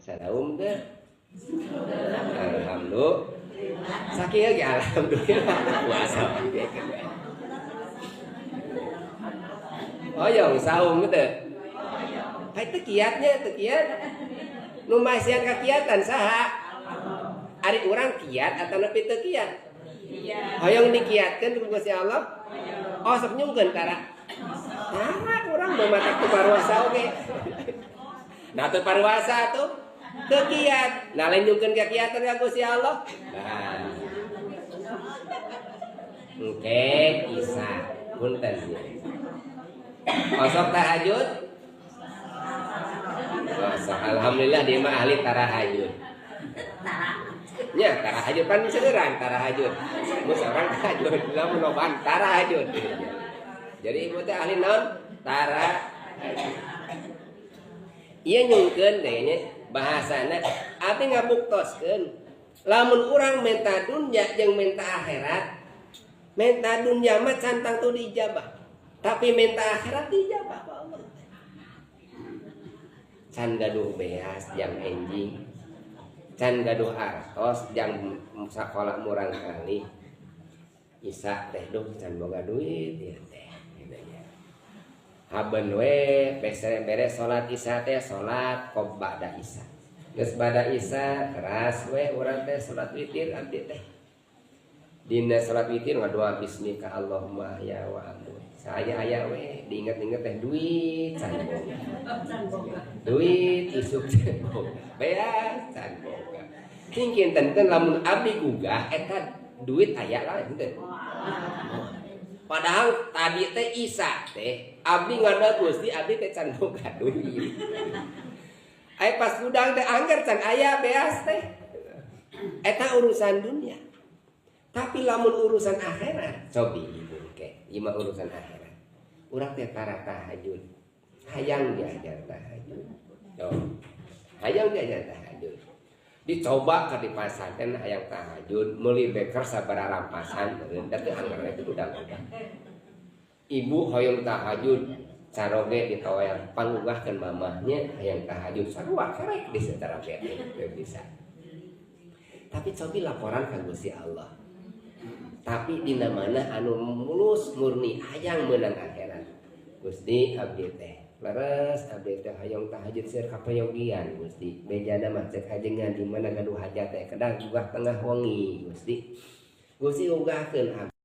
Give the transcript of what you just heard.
Saum teh. Alhamdulillah. Sakieu ge alhamdulillah puasa. Hoyong saum teh. Hai teu kiatnya teu kiat. Nu masihan kakiatan saha? Ari urang kiat atanapi teu kiat? Hoyong dikiatkeun ku Gusti Allah? Oh sok nyungkeun tara. Tara urang mah matak teu paruasa oge. Nah teu paruasa tuh teu kiat. Nah lain nyungkeun kakiatan ka Gusti Allah. Nah. Engke isa punten. Osok tahajud? Osok, alhamdulillah dia mah ahli tarahajud. Nya tarahajud pan seueuran tarahajud. Mun saurang tahajud, lamun loban tarahajud. Jadi ibu teh ahli naon? Tarahajud. Ieu nyungkeun teh nya bahasana abdi ngabuktoskeun lamun urang menta dunya jeung menta akhirat, menta dunya mah can tangtu diijabah. Tapi menta akhirat diijabah ku Allah. Can gaduh beas jang enjing, can gaduh artos jang sakola murang kali. Isa teh duh can boga duit ieu teh gitu nya. Haben we beres salat isya teh salat qob ba'da isya. Geus ba'da isya keras we urang teh salat witir abdi teh. Dina salat witir ngadoa bismika Allahumma ya wa amut. Saya aya we diinget-inget teh duit can boga. Duit isuk can boga. Beas can boga. Cing kinten lamun abdi gugah eta duit aya lah henteu. Padahal tadi teh Isa teh abdi ngadoa Gusti abdi teh can boga duit. Aya pas gudang teh angger can aya beas teh. Eta urusan dunia. Tapi lamun urusan akhirat, cobi ibu ke, ieu mah urusan akhirat. Urang teh tara tahajud. Hayang diajar tahajud. Tuh. Hayang diajar tahajud. Dicoba ke di pasantren hayang tahajud, meuli beker sabaraha rampasan, da teu angger itu gudang-gudang. Ibu hoyong tahajud, caroge ditoel, panggugahkeun mamahnya hayang tahajud sarua kerek di secara teu bisa. Tapi cobi laporan ka Gusti Allah. Tapi dina mana anu mulus murni hayang meunang akhirat. Gusti abdi teh leres abdi teh hayang tahajud seur kapayogian Gusti. Bejana mah cek ajengan di mana gaduh hajat teh kedah gugah tengah wengi Gusti. Gusti ugahkeun abdi.